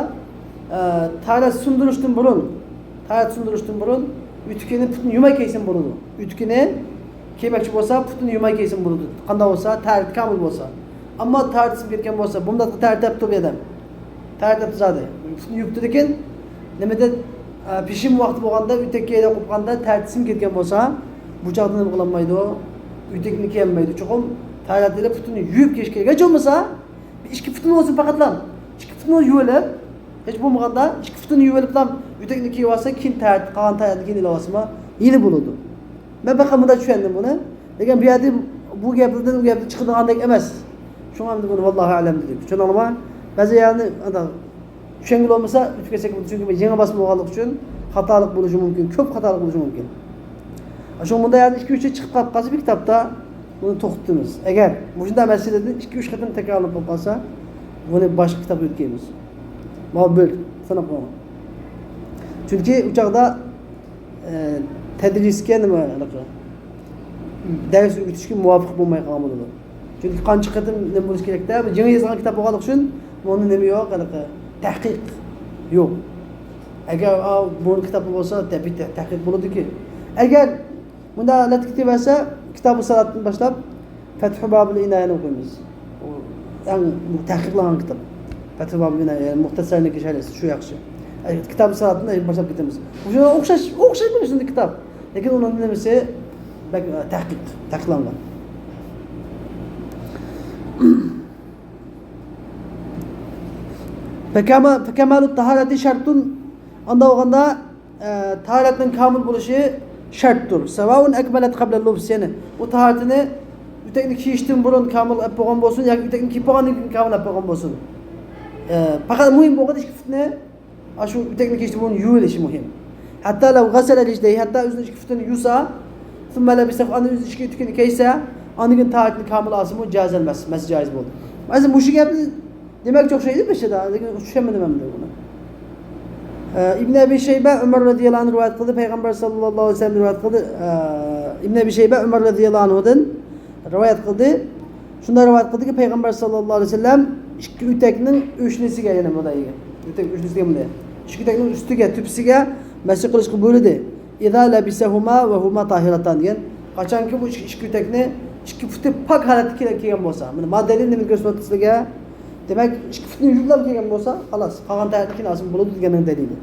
ئە، تاھارەت سۇندۇرۇشتىن بۇرۇن، تاھارەت سۇندۇرۇشتىن بۇرۇن ئۆتۈكىنى، پۇتىنى يۇماي كىيسىمۇ بولىدۇ. ئۆتۈكىنى كىيمەكچى بولسا، پۇتىنى يۇماي كىيسىمۇ بولىدۇ. قانداق بولسا، تاھارىتى كامىل بولسا. ئەمما تاھارىتى سىڭىپ كەتكەن بولسا، بۇنداق تاھارەت ئەپتۇ بۇ ئادەم. تاھارەت ئەپتۇ زادى. پۇتىنى يۇيۇپتۇ، لېكىن نېمىدە، ئە، پېشىم ۋاقتى بولغاندا، ئۆتەككە يەنە قوپقاندا تاھارىتى سىڭىپ كەتكەن بولسا، بۇ چاغدا نېمە قىلالمايدۇ؟ ئۆتەكنى كىيەلمەيدۇ. چوقۇم تاھارەت ئېلىپ، پۇتىنى يۇيۇپ كىيىش كېرەك. ھېچ بولمىسا، ئىككى پۇتىنى بولسۇن پەقەتلا. ئىككى پۇتىنى يۇيۇۋېلىپ، ھېچ بولمىغاندا ئىككى پۇتىنى يۇيۇۋېلىپلا ئۆتەكنى كىيىۋالسا، كېيىن تەھەرەت، قالغان تەھەرەتنى كېيىن ئېلىۋالسىمۇ يەنە بولىدۇ. مەن پەقەت مۇنداق چۈشەندىم بۇنى. لېكىن بۇ يەردە بۇ گەپلەردىن ئۇ گەپنى چىقىدىغاندەك ئەمەس. شۇڭا ئەمدى بۇنى ۋاللاھۇ ئەلەم دېدىم. چۈشەندىڭلارمۇ؟ بەزى يەرنى ئانداق چۈشەنگىلى بولمىسا ئۆتۈپ كەتسەك بولىدۇ. چۈنكى بۇ يېڭى باسما بولغانلىقى ئۈچۈن خاتالىق بولۇشى مۇمكىن. كۆپ خاتالىق بولۇشى مۇمكىن. شۇڭا مۇنداق يەردە ئىككى-ئۈچ يىل چىقىپ قالسا بىر كىتابتا، بۇنى توختىتىمىز. ئەگەر مۇشۇنداق مەسىلىدىن ئىككى-ئۈچ قېتىم تەكرارلىنىپ قالسا، بۇنى باشقا كىتابقا ئۆتكەيمىز. ماۋۇ بىر ساناپ قويۇڭ. چۈنكى ئۇ چاغدا، ئە، تەدرىسكە نېمە، دەرس ئۆگىتىشكە مۇۋاپىق بولماي قالغان بولىدۇ. چۈنكى قانچە قېتىم نېمە بولۇشى كېرەكتە، بۇ يېڭى يېزىلغان كىتاب بولغانلىقى ئۈچۈن بۇنىڭدا نېمە يوق، ھېلىقى تەھقىق يوق. ئەگەر، ئا، بۇ كىتاب بولسا، تەبىئىي تەھقىق بولىدۇكى. ئەگەر مۇنداق ھالەتكە كېتىۋەرسە، كىتابۇ سالاتتىن باشلاپ، فەتھۇ بابىل ئىنايەنى ئوقۇيمىز. ئۇ ئەڭ تەھقىقلانغان كىتاب. فەتھۇ بابىل ئىنايە، يەنى مۇختەسەرنىڭكى شەرھى شۇ ياخشى. كىتابۇ سالاتتىن باشلاپ كېتىمىز. شۇنىڭغا ئوخشاش، ئوخشاش بىر شۇنداق كىتاب. لېكىن ئۇنىڭ نېمىسى بەك، ئە، تەھقىق، تەھقىقلانغان. فكما-، فكمال الطهارة شرط. ئانداق بولغاندا، ئە، تاھارەتنىڭ كامىل بولۇشى شەرتتۇر. سواء أكملت قبل اللبس، يەنى ئۇ تاھارىتىنى ئۆتەكنى كىيىشتىن بۇرۇن كامىل ئەپ بولغان بولسۇن ياكى ئۆتەكنى كىيىپ بولغاندىن كېيىن كامىل ئەپ بولغان بولسۇن. ئە، پەقەت مۇھىم بولغىنى ئىككى پۇتنى ئاشۇ ئۆتەكنى كىيىشتە بۇنى يۇيۇۋېلىشى مۇھىم. ھەتتا لەۋ غەسەلە رىجلەيھى، ھەتتا ئۆزىنىڭ ئىككى پۇتىنى يۇسا، ثم لبسه، ئاندىن ئۆزىنىڭ ئىككى ئۆتۈكىنى كىيسە، ئاندىن كېيىن تاھارىتىنى كامىل ئالسىمۇ جازەل مەس، مەس جايىز بولدى. مەسىلەن، مۇشۇ گەپنى دېمەكچى ئوخشايدۇ بېشىدا، لېكىن چۈشەنمىدىم مەن بۇنى. ئە، ئىبن ئەبى شەيبە ئۆمەر رەزىياللاھۇ ئەنھۇ رىۋايەت قىلدى، پەيغەمبەر ساللاللاھۇ ئەلەيھى ۋەسەللەم رىۋايەت قىلدى، ئە، ئىبن ئەبى شەيبە ئۆمەر رەزىياللاھۇ ئەنھۇدىن رىۋايەت قىلدى. شۇنداق رىۋايەت قىلدىكى، پەيغەمبەر ساللاللاھۇ ئەلەيھى ۋەسەللەم ئىككى ئۆتەكنىڭ ئۆشنىسىگە، يەنى بۇنداق دېگەن. ئۆتەك ئۆشنىسىگە بۇنداق. ئىككى ئۆتەكنىڭ ئۈستىگە، تۆپىسىگە مەسخ قىلىشقا بۇيرۇدى. ئىزا لەبىسەھۇما ۋە ھۇما تاھىراتان دېگەن. قاچانكى بۇ ئىككى، ئىككى ئۆتەكنى ئىككى پۇتى پاك ھالەتتە كىيگەن، كىيگەن بولسا. مانا ما دەلىل نېمىنى كۆرسىتىۋاتىدۇ سىلەرگە؟ دېمەك، ئىككى پۇتنى يۇيۇپلا كىيگەن بولسا، خالاس، قالغان تەرەپنى كىيىۋالسىمۇ بولىدۇ دېگەننىڭ دەلىلى.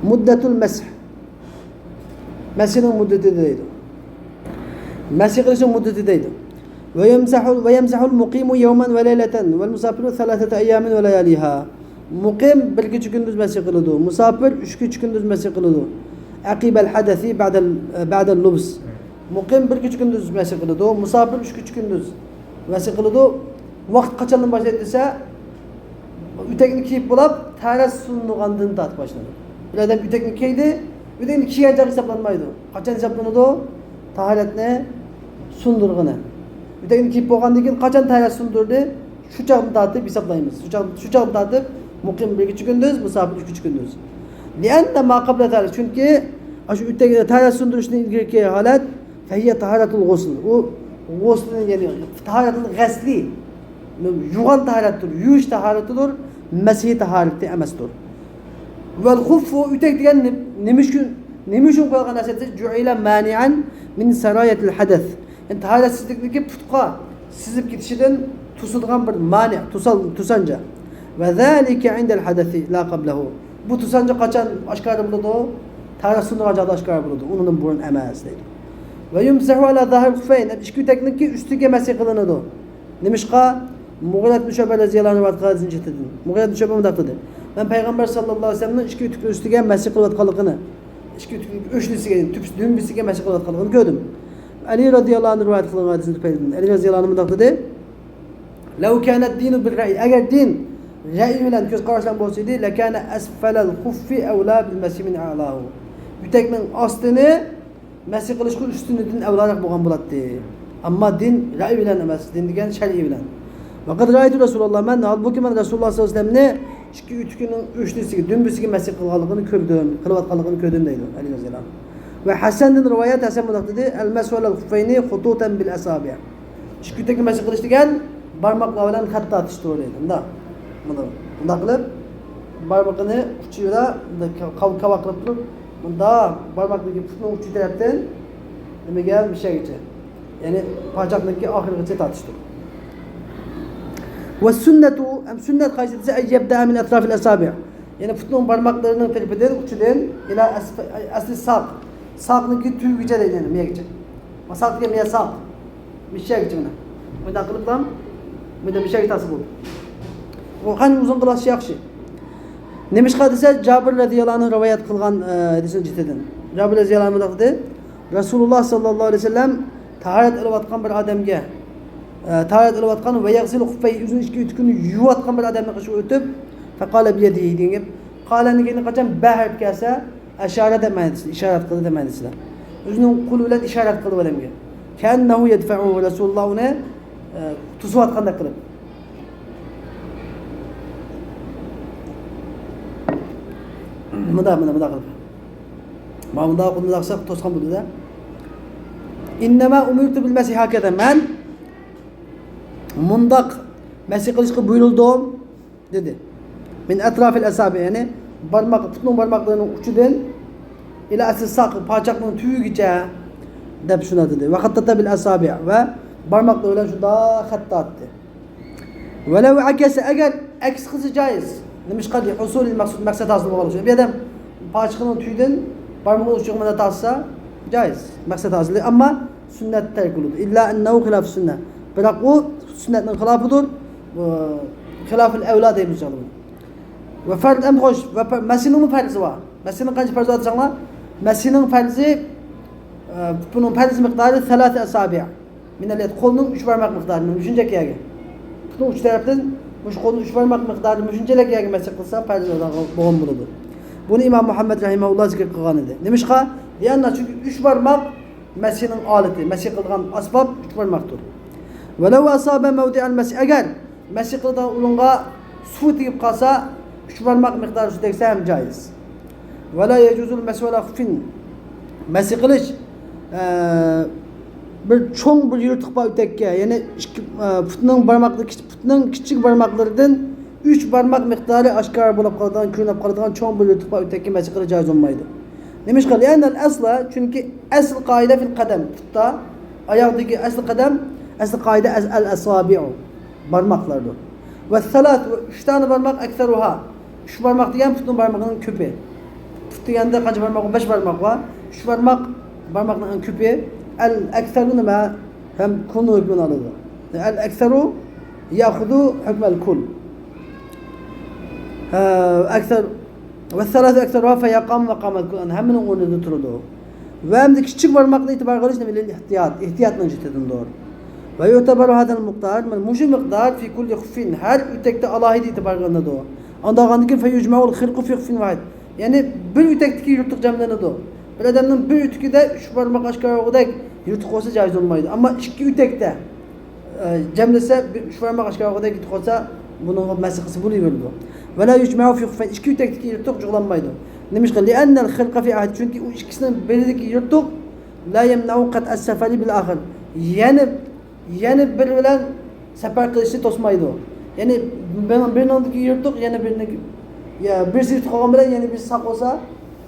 مۇددەتۇل مەسھ. مەسھنىڭ مۇددىتى دەيدۇ. مەسھ قىلىشنىڭ مۇددىتى دەيدۇ. ۋە يەمسەھۇل، ۋە يەمسەھۇل مۇقىمۇ يەۋمەن ۋە لەيلەتەن ۋەل مۇساپىرۇ سەلاسەتە ئەييامىن ۋە لەيالىھا. مۇقىم بىر كېچە كۈندۈز مەسھ قىلىدۇ. مۇساپىر ئۈچ كېچە كۈندۈز مەسھ قىلىدۇ. ئەقىبەل ھەدەسى بەدەل، بەدەل لۇبس. مۇقىم بىر كېچە كۈندۈز مەسھ قىلىدۇ. مۇساپىر ئۈچ كېچە كۈندۈز مەسھ قىلىدۇ. ۋاقىت قاچاندىن باشلايدۇ دېسە، ئۆتەكنى كىيىپ بولاپ، تەھارەت سۇندۇرغاندىن تارتىپ باشلىنىدۇ. بىر ئادەم ئۆتەكنى كىيدى، ئۆتەكنى كىيگەن چاغ ھېسابلانمايدۇ. قاچان ھېسابلىنىدۇ؟ تاھارەتنى سۇندۇرغىنى. ئۆتەكنى كىيىپ بولغاندىن كېيىن قاچان تەھارەت سۇندۇردى؟ شۇ چاغدىن تارتىپ ھېسابلايمىز. شۇ چاغ، شۇ چاغدىن تارتىپ مۇقىم بىر كېچە كۈندۈز، مۇساپىر ئۈچ كېچە كۈندۈز. لىئەننە ما قەبلە تەھارەت، چۈنكى ئاشۇ ئۆتەك، تەھارەت سۇندۇرۇشتىن ئىلگىرىكى ھالەت، فەھىيە تاھارەتۇل غۇسل. ئۇ غۇسلنى، يەنى تاھارەتۇل غەسلى. يۇغان تاھارەتتۇر، يۇيۇش تاھارىتىدۇر، مەسھى تاھارىتى ئەمەستۇر. ۋەل خۇففۇ، ئۆتەك دېگەن نېمە، نېمە ئۈچۈن، نېمە ئۈچۈن قويۇلغان نەرسە دېسە، جۇئىلە مانىئەن مىن سىرايەتىل ھەدەس. يەنى تاھارەتسىزلىكنىڭكى پۇتقا سىزىپ كېتىشىدىن توسىدىغان بىر مانىئ، توسال-، توسانجا. ۋە زالىكە ئىندەل ھەدەسى لا قەبلەھۇ. بۇ توسانجا قاچان ئاشكارا بولىدۇ؟ تاھارەت سۇندۇرغان چاغدا ئاشكارا بولىدۇ. ئۇنىڭدىن بۇرۇن ئەمەس دەيدۇ. ۋە يۇمسەھۇ ئەلا زاھىرىل خۇففەين. ئىككى ئۆتەكنىڭكى ئۈستىگە مەسھى قىلىنىدۇ. نېمىشقا؟ مۇغىرەت بىن شۇبە رەزىياللاھۇ ئەنھۇ رىۋايەت قىلغان ھەدىسىنى چىقىردى. مۇغىرەت بىن شۇبە مۇنداق دېدى، مەن پەيغەمبەر ساللاللاھۇ ئەلەيھى ۋەسەللەمنىڭ ئىككى ئۆتۈكنىڭ ئۈستىگە مەسھى قىلىۋاتقانلىقىنى، ئىككى ئۆتۈكنىڭ ئۆشنىسىگە، تۈپۈس دۈمبىسىگە مەسھى قىلىۋاتقانلىقىنى كۆردۈم. ئەلى رەزىياللاھۇ ئەنھۇ رىۋايەت قىلغان ھەدىسىنى تۈپەيلىدىن. ئەلى رەزىياللاھۇ ئەنھۇ مۇنداق دېدى، لەۋ كانەد دىنۇ بىر رەئي، ئەگەر دىن رەئي بىلەن، كۆز قاراش بىلەن بولسا ئىدى، لەكانە ئەسفەلەل خۇففى ئەۋلا بىل مەسھى مىن ئەلاھۇ. ئۆتەكنىڭ ئاستىنى مەسھى قىلىشقا ئۈستۈنىدىن ئەۋلاراق بولغان بولاتتى. ئەمما دىن رەئي بىلەن ئەمەس، دىن دېگەن شەرئىي بىلەن. ۋەقەد رەئەيتۇ رەسۇلاللاھ، مەن، ھالبۇكى، مەن رەسۇلۇللاھ سەللەللاھۇ ئەلەيھى ۋەسەللەمنى ئىككى ئۆتۈكىنىڭ ئۆشنىسىگە، دۈمبىسىگە مەسھى قىلغانلىقىنى كۆردۈم، قىلىۋاتقانلىقىنى كۆردۈم دەيدۇ ئەلى رەزىياللاھۇ ئەنھۇ. ۋە ھەسەندىن رىۋايەت، ھەسەن مۇنداق دېدى، ئەل مەسھۇ ئەلەل خۇففەينى خۇتۇتەن بىل ئەسابىئ. ئىككى ئۆتەكنى مەسھى قىلىش دېگەن بارماقلار بىلەن خەت تارتىشتۇر دەيدۇ. مۇنداق. مۇنداق. مۇنداق قىلىپ، بارمىقىنى ئۇچى بىلەن مۇنداق كاۋ-، كاۋا قىلىپ تۇرۇپ، مۇنداق بارماقنىڭكى پۇتنىڭ ئۇچى تەرەپتىن نېمىگە، مۇشەگىچە. يەنى پاچاقنىڭكى ئاخىرىغىچە تارتىشتۇر. ۋە سۈننەتۇ، ھەم سۈننەت قايسى دېسە، ئەن يەبدەئە مىن ئەترافىل ئەسابىئ. يەنى پۇتنىڭ بارماقلىرىنىڭ تەرىپىدىن، ئۇچىدىن، ئىلا ئەسف-، ئەسلى ساق. ساقنىڭكى تۈۋىگىچە دەيدۇ، يەنى مىيەگىچە. ساق دېگەن مىيە ساق. مىشەگىچە مانا. مۇنداق قىلىپلا، مۇنداق مىشەگە تاسا بولدى. بۇ قانچە ئۇزۇن قىلىۋاتسا ياخشى. نېمىشقا دېسە، جابىر رەزىياللاھۇ ئەنھۇ رىۋايەت قىلغان، ئە، ھەدىسنى جېتىدىن. جابىر رەزىياللاھۇ ئەنھۇ مۇنداق دېدى، رەسۇلۇللاھ ساللاللاھۇ ئەلەيھى ۋەسەللەم تاھارەت ئېلىۋاتقان بىر ئادەمگە، ئە، تاھارەت ئېلىۋاتقان ۋە يەغسىلۇ خۇففەيھى، ئۆزىنىڭ ئىككى ئۆتۈكىنى يۇيۇۋاتقان بىر ئادەمنىڭ قېشىغا ئۆتۈپ، فەقالە بىيەدىھى دېگەن گەپ. قالەنىڭ كېيىنى قاچان بە ھەرپى كەلسە، ئەشارە دەپ مەنىسى، ئىشارەت قىلدى دەپ مەنىسىدە. ئۆزىنىڭ قولى بىلەن ئىشارەت قىلدى ئادەمگە. كەئەننەھۇ يەدفەئۇ، رەسۇلۇللاھ ئۇنى، ئە، توسۇۋاتقاندەك قىلىپ. مۇنداق، مۇنداق، مۇنداق قىلىپ. مانا مۇنداق قىلىپ، مۇنداق قىلسا توسقان بولىدۇ-دە. ئىننەما ئۇمىرتۇ بىل مەسھى ھاكەزا. مەن مۇنداق مەسھى قىلىشقا بۇيرۇلدۇم. دېدى. مىن ئەترافىل ئەسابىئ، يەنى بارماق، پۇتنىڭ بارماقلىرىنىڭ ئۇچىدىن، ئىلا ئەسلى ساق، پاچاقنىڭ تۈۋىگىچە دەپ شۇنداق دېدى. ۋە خەتتەتە بىل ئەسابىئ، ۋە بارماقلىرى بىلەن شۇنداق خەت تارتتى. ۋەلەۋ ئەكەسە، ئەگەر ئەكس قىلسا جايىز. نېمىشقا دېسە، ھۇسۇلىل مەقسۇد، مەقسەت ھاسىل بولغانلىقى ئۈچۈن. بىر ئادەم پاچىقىنىڭ تۈۋىدىن بارمىقىنىڭ ئۇچىغا مانا تارتسا جايىز، مەقسەت ھاسىل. ئەمما سۈننەت تەرك قىلىدۇ. ئىللا ئەننەھۇ خىلاف سۈننە. بىراق ئۇ سۈننەتنىڭ خىلاپىدۇر. ئۇ، خىلاپىل ئەۋلا دەيمىز چاغدا بۇنى. ۋە فەرز ئەم خوش، ۋە پە-، مەسھىنىڭمۇ پەرزى بار. مەسھىنىڭ قانچە پەرزى بار دېسەڭلار، مەسھىنىڭ پەرزى، ئە، بۇنىڭ پەرز مىقدارى سەلاسە ئەسابىئ. مىنەل يەد، قولنىڭ ئۈچ بارماق مىقدارى، مۇشۇنچە يەرگە. پۇتنىڭ ئۇچ تەرەپتىن مۇشۇ قولنى ئۈچ بارماق مىقدارىدا مۇشۇنچىلىك يەرگە مەسىھ قىلسا پەرز بولغان بولىدۇ. بۇنى ئىمام مۇھەممەد رەھىمەھۇللا زىكىر قىلغان ئىدى. نېمىشقا؟ لىئەننا، چۈنكى ئۈچ بارماق مەسىھنىڭ ئالىتى، مەسىھ قىلىدىغان ئاسباب ئۈچ بارماقتۇر. ۋەلەۋ ئاسابە مەۋدىئەل مەسىھ، ئەگەر مەسىھ قىلىدىغان ئورۇنغا سۇ تېگىپ قالسا، ئۈچ بارماق مىقدارى سۇ تەگسە ھەم جايىز. ۋەلا يەجۇزۇل مەسىھۇ ئەلا خۇففىن، مەسىھ قىلىش، ئە، بىر چوڭ بىر يىرتىق بار ئۆتەككە، يەنى ئىككى، ئە، پۇتنىڭ بارماقلىرى، پۇتنىڭ كىچىك بارماقلىرىدىن ئۈچ بارماق مىقدارى ئاشكارا بولۇپ قالىدىغان، كۆرۈنۈپ قالىدىغان چوڭ بىر يىرتىق بار ئۆتەككە مەسىھ قىلىش جايىز بولمايدۇ. نېمىشقا؟ لىئەننەل ئەسلە، چۈنكى ئەسل قائىدە فىل قەدەم، پۇتتا، ئاياغدىكى ئەسل قەدەم، ئەسل قائىدە ئەس-، ئەل ئەسابىئۇ، بارماقلاردۇر. ۋەسسەلات، ۋە ئۈچ دانە بارماق، ئەكسەرۇھا، ئۈچ بارماق دېگەن پۇتنىڭ بارمىقىنىڭ كۆپى. پۇت دېگەندە قانچە بارماق بار؟ بەش بارماق بار. ئۈچ بارماق، بارماقنىڭ ئەڭ كۆپى. ئەل ئەكسەرۇ نېمە؟ ھەم كۇلنىڭ ھۆكمىنى ئالىدۇ. ئەل ئەكسەرۇ يەخۇزۇ ھۆكمەل كۇل. ھە، ئەكسەر، ۋەسسەلاسۇ ئەكسەرۇھا فەيەقامۇ مەقامەل كۇل. ھەممىنىڭ ئورنىدا تۇرىدۇ. ۋە ئەمدى كىچىك بارماقنى ئېتىبارغا ئېلىش نېمە؟ لىل ئېھتىيات، ئېھتىياتنىڭ جىددىيىتىدىندۇر. ۋە يۇتەبەرۇ ھازەل مىقدار، مانا مۇشۇ مىقدار فى كۇللى خۇففىن، ھەر ئۆتەكتە ئالاھىدە ئېتىبارغا ئېلىنىدۇ. ئاندىن كېيىن فەيۇجمەئۇل خىرقۇ فى خۇففىن ۋاھىد. يەنى بىر ئۆتەكتىكى يىرتىق جەملىنىدۇ. بىر ئادەمنىڭ بىر ئۆتۈكىدە ئۈچ بارماق ئاشكارا بولغۇدەك يىرتىق بولسا جايىز بولمايدۇ. ئەمما ئىككى ئۆتەكتە، ئە، جەملىسە، بىر ئۈچ بارماق ئاشكارا بولغۇدەك يىرتىق بولسا، بۇنىڭغا مەسىھ قىلسا بولۇۋېرىدۇ. ۋەلا يۇجمەئۇ فى خۇففەين، ئىككى ئۆتەكتىكى يىرتىق جۇغلانمايدۇ. نېمىشقا؟ لىئەننەل خىرقە فى ئەھد، چۈنكى ئۇ ئىككىسىنىڭ بىرىدىكى يىرتىق لا يەمنەئۇ قەتئەس سەفەرى بىل ئاخىر. يەنە يەنە بىرى بىلەن سەپەر قىلىشنى توسمايدۇ. يەنى بىرىنىڭ، بىرىنىڭدىكى يىرتىق، يەنە بىرىنىڭ، يا، بىرسى يىرتىق بولغان بىلەن يەنە بىرسى ساق بولسا،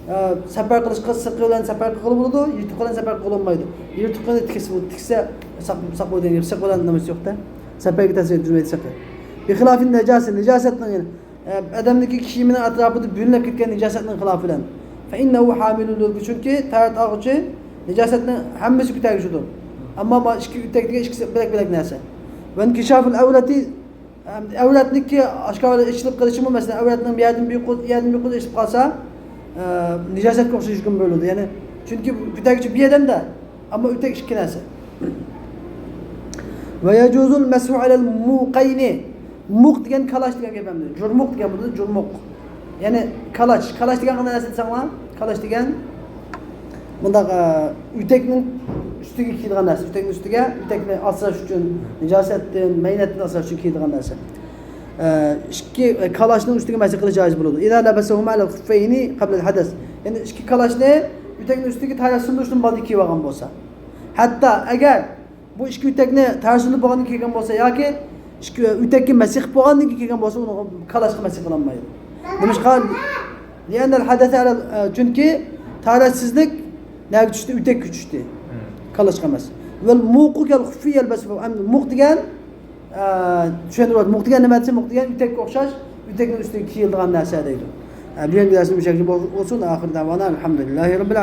ئە، سەپەر قىلىشقا سىرقى بىلەن سەپەر قىلغىلى بولىدۇ، يىرتىق بىلەن سەپەر قىلغىلى بولمايدۇ. يىرتىقنى تىكسە، تىكسە ساق، ساق بولىدۇ دېگەن گەپ. سىرقى بىلەن نېمىسى يوق-دە. سەپەرگە تەسىر يەتكۈزمەيدۇ سىرقى. بىخىلافىن نەجاسە، نىجاسەتنىڭ يەنە ئادەمنىڭكى كىيىمىنىڭ ئەتراپىدا بۆلۈنۈپ كەتكەن نىجاسەتنىڭ خىلاپى بىلەن. فەئىننەھۇ ھامىلۇن لىلكۇل، چۈنكى تەھارەت ئالغۇچى نىجاسەتنىڭ ھەممىسى كۆتەرگۈچىدۇر. ئەمما ما ئىككى ئۆتەك دېگەن ئىككىسى بۆلەك-بۆلەك نەرسە. ۋەنكىشافۇل ئەۋرەتى، ئەۋرەتنىڭكى ئاشكارا ئېچىلىپ قېلىشىمۇ، مەسىلەن، ئەۋرەتنىڭ بىر يەردىن بىر قول، يەردىن بىر قول ئېچىلىپ قالسا، ئە، نىجاسەتكە ئوخشاش ھۆكۈم بېرىلىدۇ. يەنى، چۈنكى كۆتەرگۈچى بىر ئادەمدە، ئەمما ئۆتەك ئىككى نەرسە. ۋە يەجۇزۇل مەسھۇ ئەلەل مۇقەينى. مۇق دېگەن كالاچ دېگەن گەپ ئەمدى. جۇرمۇق دېگەن بولىدۇ، جۇرمۇق. يەنى كالاچ. كالاچ دېگەن قانداق نەرسە دېسەڭلار؟ كالاچ دېگەن مۇنداق، ئە، ئۆتەكنىڭ ئۈستىگە كىيىدىغان نەرسە. ئۆتەكنىڭ ئۈستىگە، ئۆتەكنى ئاسراش ئۈچۈن، نىجاسەتتىن، مەينەتتىن ئاسراش ئۈچۈن كىيىدىغان نەرسە. ئە، ئىككى، ئە، كالاشنىڭ ئۈستىگە مەسخ قىلىش جايىز بولىدۇ. ئىزا لەبەسەھۇما ئەلەل خۇففەينى قەبلەل ھەدەس. يەنى ئىككى كالاشنى ئۆتەكنىڭ ئۈستىگە تەھارەت سۇندۇرۇشتىن بالدىر كىيىۋالغان بولسا. ھەتتا ئەگەر بۇ ئىككى ئۆتەكنى تەھارەت سۇندۇرۇپ بولغاندىن كىيگەن بولسا ياكى ئىككى ئۆتەككە مەسخ قىلىپ بولغاندىن كىيگەن بولسا، ئۇنىڭغا كالاشقا مەسخ قىلىنمايدۇ. نېمىشقا؟ لىئەننەل ھەدەسە ئەلەل، ئە، چۈنكى تەھارەتسىزلىك نەگە چۈشتى؟ ئۆتەككە چۈشتى. كالاشقا ئەمەس. ۋەل مۇقۇ كەل خۇففى يەلبەسۇ. ئەمدى مۇق دېگەن، ئە، چۈشەندۈرۈۋاتىمەن. مۇق دېگەن نېمە دېسە، مۇق دېگەن ئۆتەككە ئوخشاش، ئۆتەكنىڭ ئۈستىگە كىيىلىدىغان نەرسە دەيدۇ. ئە، بۈگۈنكى دەرسىمىز مۇشۇ يەرگىچە بول-، بولسۇن. ئاخىر دەۋانا ئەلھەمدۇلىللاھى رەببىل